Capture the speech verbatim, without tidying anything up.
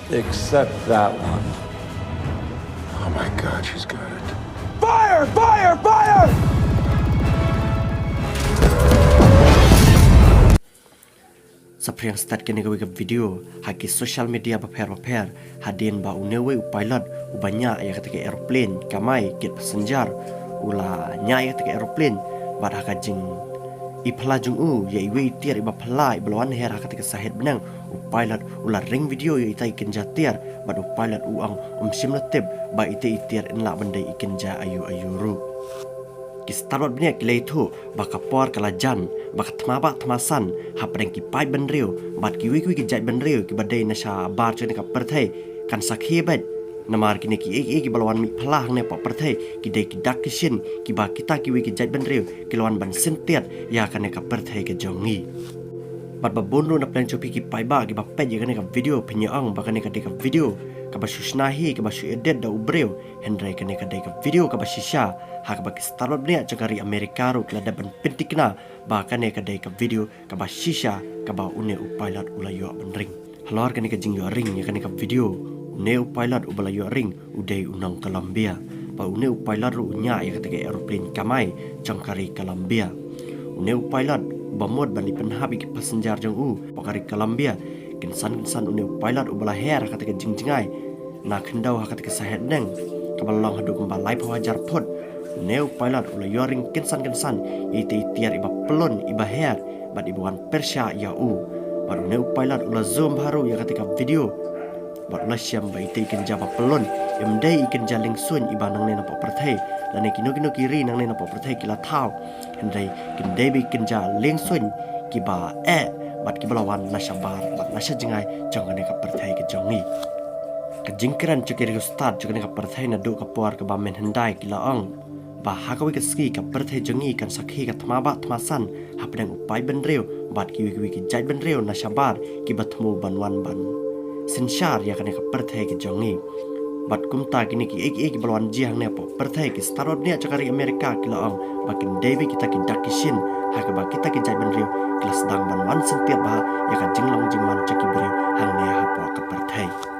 Except that one. Oh my God, she's got it. Fire! Fire! Fire! Saphriang stad kane kawei ka video ha ki social media bapher bapher hadien ba une uwei u pilot uba ñiah ïa kata ka aeroplane kamai kit passenger u la ñiah ïa kata ka aeroplane bad ha ka jing i phylla jong u ïa iwei i tiar iba phylla iba la wan her ha kata ka sahit bneng u pilot u la ring video ïa ita i kynja tiar bad u pilot u ong um shym la tip ba ita i tiar in lah ban dei i kynja aïu aïu ruh. Ki stad bad bniah ki la ïathuh ba ka por ka la jan ba ka thma bah thma san hapdeng ki paid bynriew bad kiwei kiwei ki jait bynriew kiba dei na shabar jong kane ka pyrthei kan sakhi beit. Namar kine kiei kiei kiba la wan mih phylla hangne hapoh pyrthei ki dei ki dak ki shin kiba kita kiwei ki jait bynriew ki la wan ban syntiat ïa kane ka pyrthei ka jong ngi. Bad ba bun ruh na pdeng jong phi ki paidbah kiba peit ïa kane ka video phin ïa ong ba kane ka dei ka video kaba shu shna hi kaba shu edit da u briew. Hynrei kane ka dei ka video kaba shisha ha kaba ki stad bad bniah jong ka ri Amerika ruh ki la dep ban pynthikna ba kane ka dei ka video kaba shisha kaba une u pilot u la ïoh ban ring. Halor kane ka jingïoh ring ïa kane ka video une u pilot uba la ïoh ring u dei u nong Colombia. Ba une u pilot ruh u ñiah ïa kata ka aeroplane kamai jong ka ri Colombia. Une u pilot uba mut ban leit pynhap ïa ki passenger jong u hapoh ka ri Colombia. Kynsan kynsan une u pilot uba la her ha kata ka jingjngai na khyndew ha kata ka sahit bneng kaba la long haduh kumba laiphew hajar phut. Une u pilot u la ïoh ring kynsan kynsan ïa ita i tiar iba pyllun iba her bad iba wan pyrshah ïa u. Bad une u pilot u la zoom bha ruh ïa kata ka video bad u la shem ba ita i kynja ba pyllun im dei i kynja liengsuiñ iba nangne napoh pyrthei lane kino kino ki ri nangne napoh pyrthei ki la thaw. Hynrei kin dei ba i kynja liengsuiñ kiba eh bad kiba la wan na shabar bad na shajngai jong kane ka pyrthei ka jong ngi. Ka jingkren jong ki riewstad jong kane ka pyrthei naduh ka por kaba mynhyndai ki la ong ba ha kawei ka sngi ka pyrthei jong ngi kan sakhi ka thma bah thma san hapdeng u paid bynriew bad kiwei kiwei ki jait bynriew na shabar kiba thmu ban wan ban synshar ïa kane ka pyrthei ka jong ngi. Bad kumta kine kiei kiei kiba la wan jia hangne hapoh pyrthei ki stad bad bniah jong ka ri Amerika ki la ong ba kin dei ba kita ki dak ki shin ha kaba kita ki jait bynriew ki la sdang ban wan syntiat bha ïa ka jinglong jingman jong ki briew hangne hapoh ka pyrthei.